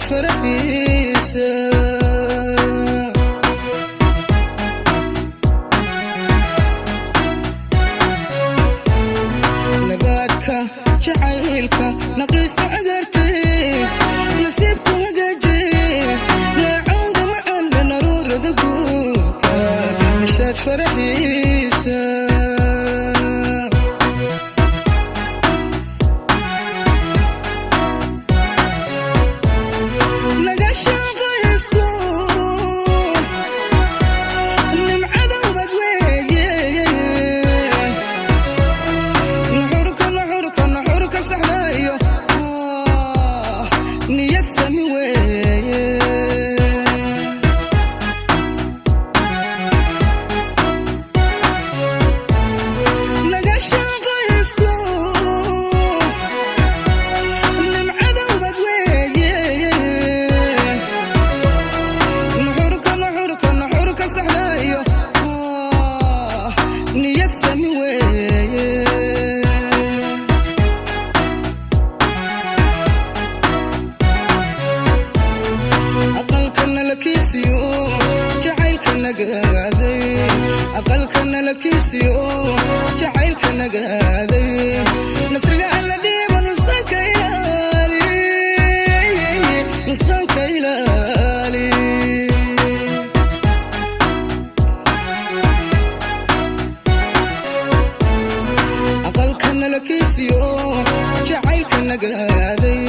Nishaad faraxiisa. Nabaadka jacaylka naqiisa cagartay, nasiibku hagaajay, naacawda macaan naruurada guurka, nishaad faraxiisa. Naga shaqaysku nimcada ubad weeye. Nuxurka, nuxurka, nuxurka saxda iyo niyad sami weeye. Naga shaqaysku nimcada ubad weeye. Nuxurka, nuxurka, nuxurka saxda iyo niyad sami weeye. Aqalka nalakiisiyo jacaylka nagaaday, aqalka nalakiisiyo jacaylka nagaaday, nasriga alla dhiiba, nusqanka ilaali, nusqanka ilaali. Aqalka nalakiisiyo jacaylka nagaaday,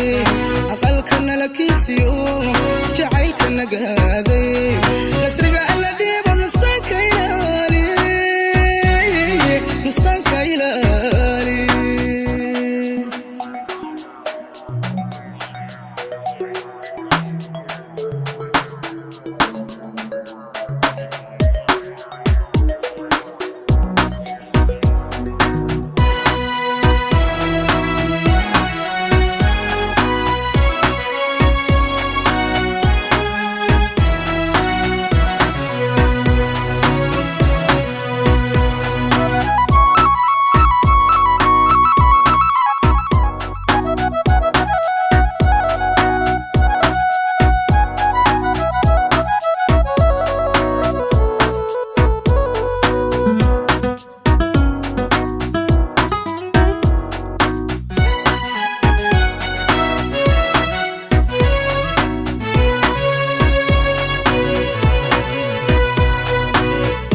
aqalka nalakiisiyo jacaylka nagaaday, nasriga alla dhiiba, nusqanka ilaali, nusqanka ilaali.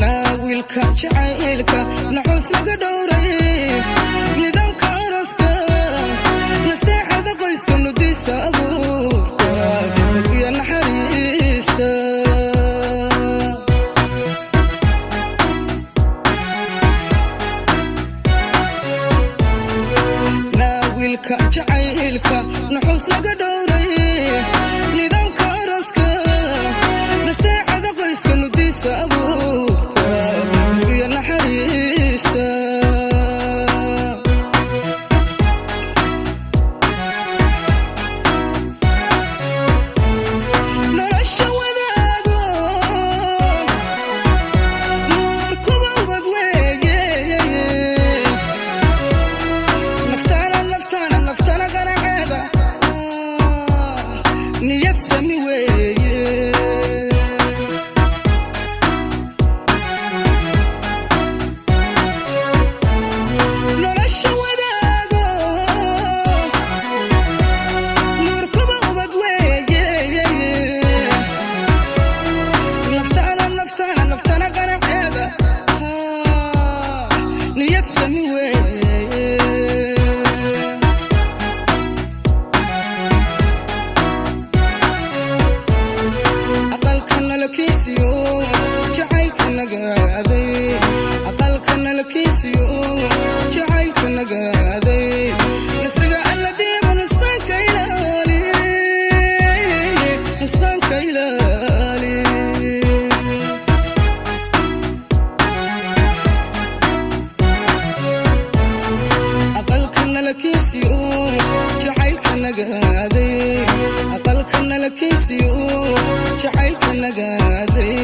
Naawilka jacaylka naxuus laga dhowray, nidaamka arooska, nasteexada qoyska, nudiisa abuurka iyo naxariista. Naawilka jacaylka naxuus laga dhowray, nidaamka arooska, nasteexada qoyska, nudiisa abuurka iyo naxariista. Nolosha wadaago nuurkuba ubad weeye. Naftana, naftana, naftana qanaceeda niyad sami weeye. Nolosha wadaago nuurkuba ubad weeye. Naftana, naftana, naftana qanaceeda niyad sami weeye. Aqalka nalakiisiyo jacaylka nagaaday, aqalka nalakiisiyo jacaylka nagaaday, nasriga alla dhiiba, nusqanka ilaali, nusqanka ilaali. Aqalka nalakiisiyo jacaylka nagaaday, aqalka nalakiisiyo jacaylka nagaaday.